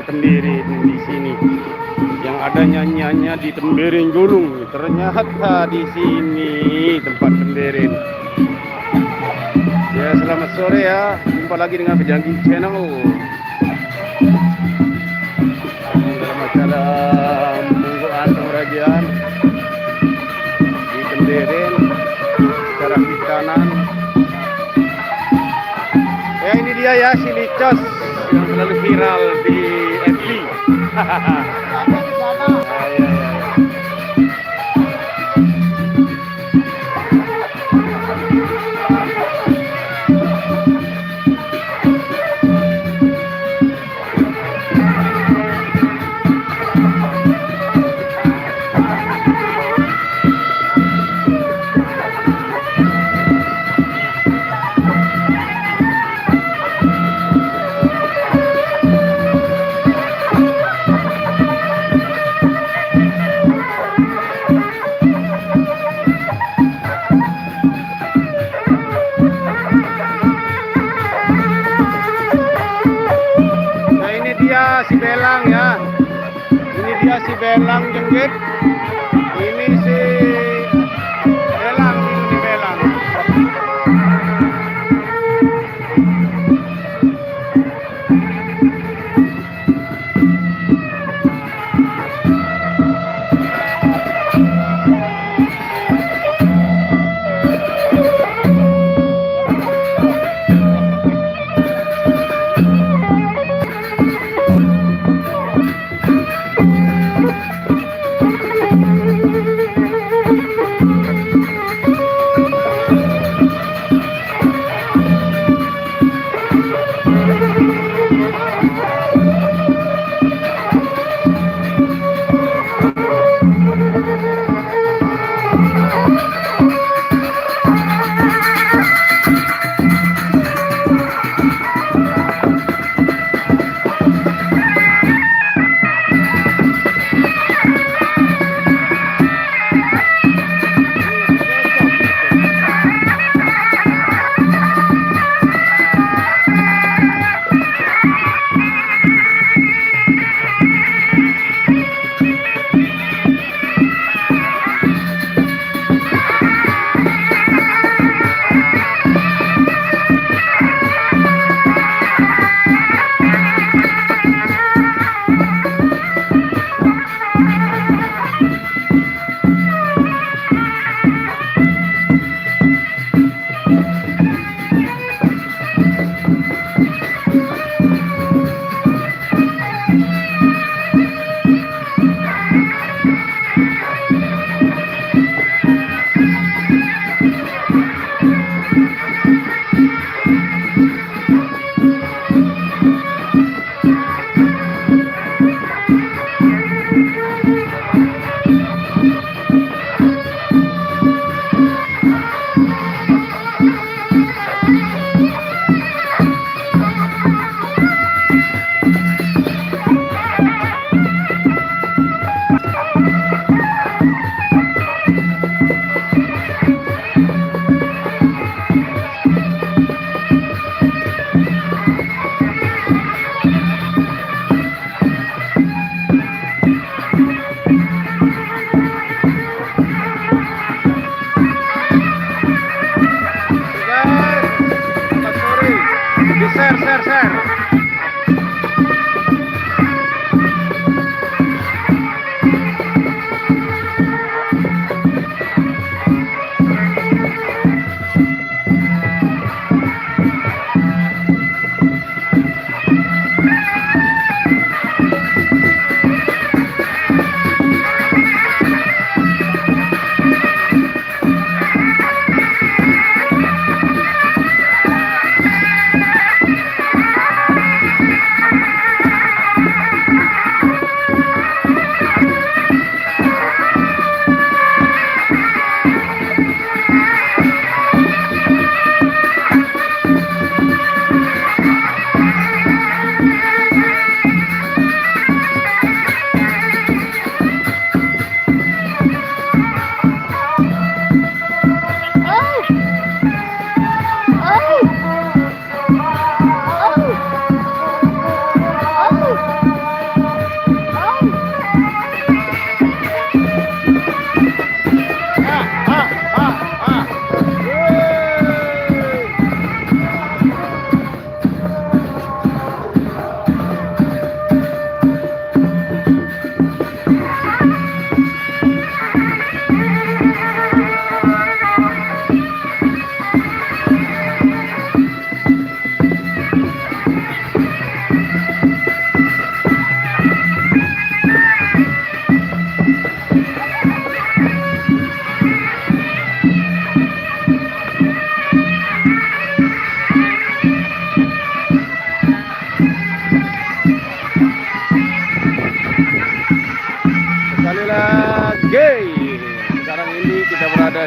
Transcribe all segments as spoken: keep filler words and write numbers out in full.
Tembirin di sini. Yang ada nyanyiannya di Tembirin Gunung. Ternyata di sini tempat Tembirin. Ya, selamat sore ya. Jumpa lagi dengan Pejangging Channel. Dalam acara Mungguan Pengrajian di Tembirin, secara kanan. Ya, ini dia ya, si Licos yang selalu viral di F B. Ya, ya, ya. Nah, ini dia si Belang ya. Ini dia si Belang Jenggit. Ini si Belang, ini si Belang.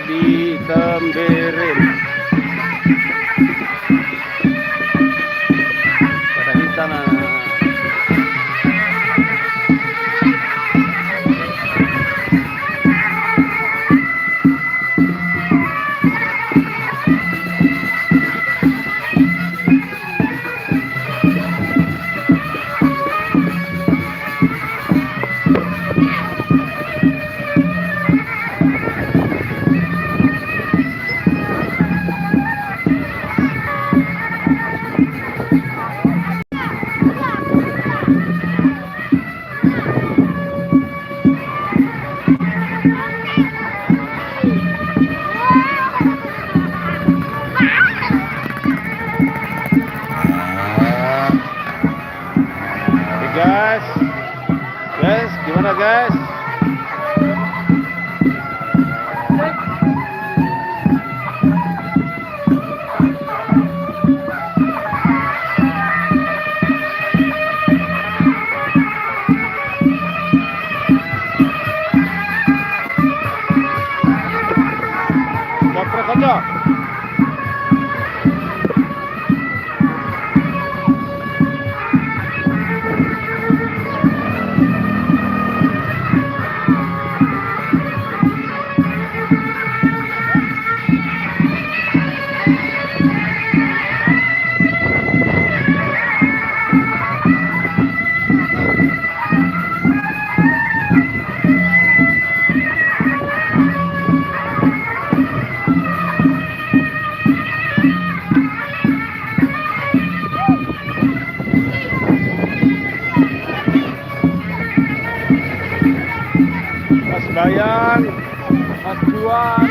Di Temberin. Pada kita, nah. Oke, guys. Guys, gimana, guys? Capres aja. Mas Bayan, Mas Juan.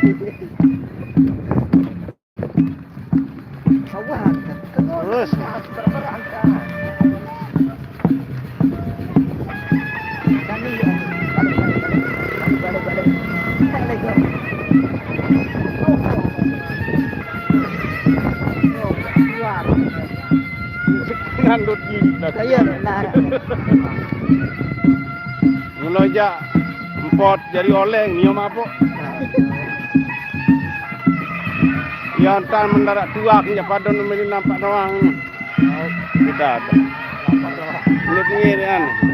Terus. Ngandut gini, nah. Iya, nah. Mulai jak empot jadi oleng, nyium apa? Ya, entar mendarat tuak, ya, padon nampak doang. Kita ada. Ini pengirian.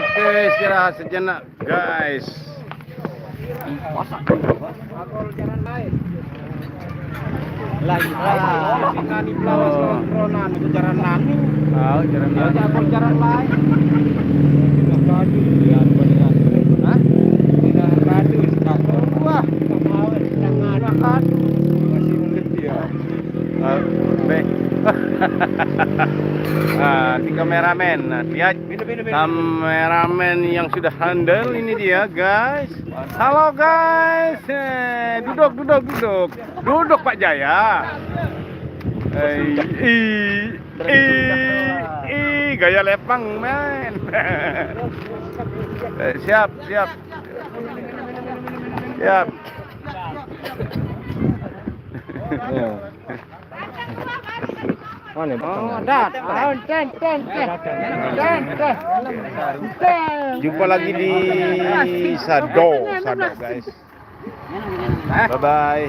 Oke, istirahat sejenak, guys. Lagi lah. Nani pelawas, oh, kontronan itu jaran nani. Oh, jaran nani. Jago jaran lain. Kita tadi lihat beneran. Hah? Kita tadi sekarang. Wah, kita tadi. Masih kecil. Ah, be. Ah, si kameramen. Nah, lihat. Kameramen yang sudah handal ini dia, guys. Halo, guys. Eh, duduk, duduk, duduk. Duduk, Pak Jaya. Eh, i, i, i, gaya lepang, men. Eh, siap, siap. Siap. Ya. Mana? Oh, dat. Oh, ten, ten, ten. Ten, ten. Ten. Jumpa lagi di Sado, Sado, guys. Bye bye.